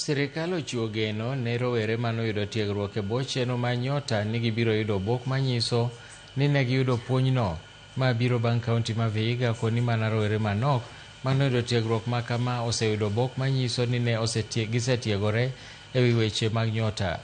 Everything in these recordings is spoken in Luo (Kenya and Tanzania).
Sirikal ochiwo geno ne rowere manoyudo tiegruok e bwo chenro mar Nyota ni gibiro yudo obok manyiso ni ne giyudo puonjno. Ma biro bang' kaunti ma Vihiga koni mana rowere manok manoyudo tiegruok ma kama oseyudo obok manyiso ni ne gisetiegore e wi weche mag Nyota.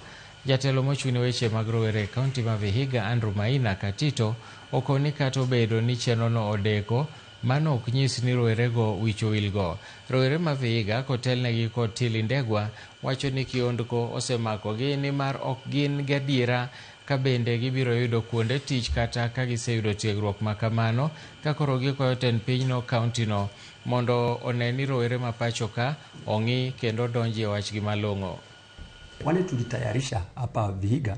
Jatelo mochung' ne weche mag rowere e kaunti ma Vihiga, Andrew Maina Katito, okoni kata obedo ni chenrono odeko, mano ok nyis ni rowerego wich owilgo. Rowere ma Vihiga kotelnegi kod Tili Ndegwa wacho ni kiondko osemakogi nimar ok gin gadiera ka bende gibiro yudo kuonde tich kata ka giseyudo tiegruok ma kamano, ka koro gikwayo tend pinyno kauntino mondo one ni rowere ma pacho ka ong'i kendo donji e wachgi malong'o. Wale tulitayarisha hapa Vihiga,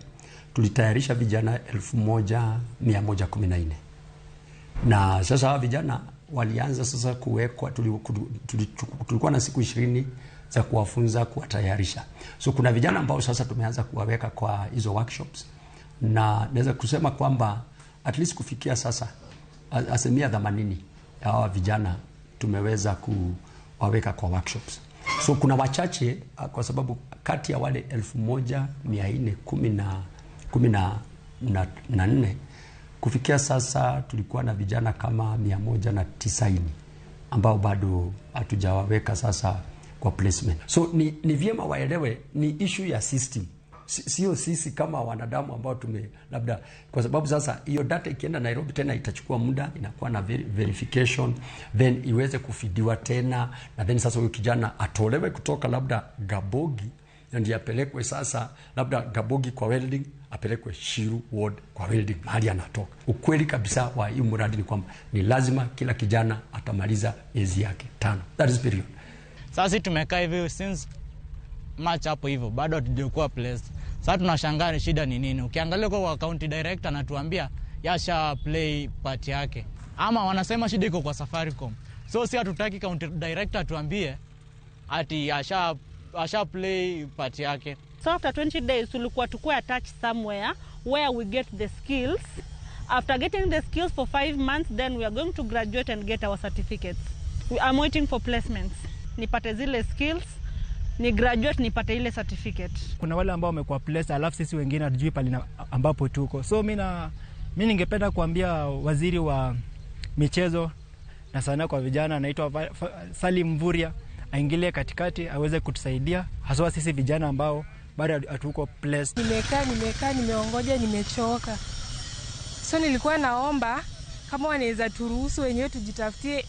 tulitayarisha vijana 1114 na sasa hawa vijana walianza sasa kuwekwa, tulikuwa na siku 20 za kuwafunza kuwatayarisha. So kuna vijana ambao sasa tumeanza kuwaweka kwa hizo workshops, na naweza kusema kwamba at least kufikia sasa 80% ya hawa vijana tumeweza kuwaweka kwa workshops. So kuna wachache kwa sababu kati ya wale 1414 kufikia sasa tulikuwa na vijana kama 190 ambao bado hatujawaweka sasa kwa placement. So ni vyema waelewe ni issue ya system. Sio sisi kama wanadamu ambao tume labda, kwa sababu sasa hiyo data ikienda Nairobi tena itachukua muda, inakuwa na verification, then iweze kufidiwa tena, na then sasa huyo kijana atolewe kutoka labda Gabogi ndiye apelekwe sasa labda Gabogi kwa welding, apelekwe Shiru Ward kwa welding mahali anatoka. Ukweli kabisa wa hii mradi ni kwamba ni lazima kila kijana atamaliza miezi yake 5. That is period. Sasa tumekaa hivi since March hapo hivyo bado hatujakuwa placed. Sasa tunashangaa ni shida ni nini. Ukiangalia kwa county director anatuambia yasha play part yake, ama wanasema shida iko kwa Safaricom. So si hatutaki county director atuambie ati asha play part yake. So after 20 days tulikuwa tukue attached somewhere where we get the skills. After getting the skills for 5 months, then we are going to graduate and get our certificates. I'm waiting for placements. Nipate zile skills, ni graduate nipate ile certificate. Kuna wale ambao wamekuwa placed alafu sisi wengine hatujui pale ambapo tuko. So mimi ningependa kuambia waziri wa michezo na sanaa kwa vijana anaitwa Salim Mvurya aingilie katikati aweze kutusaidia haswa sisi vijana ambao bado hatuko placed. Nimekaa, nimeongoja, nimechoka. So nilikuwa naomba kama wanaweza turuhusu wenyewe tujitafutie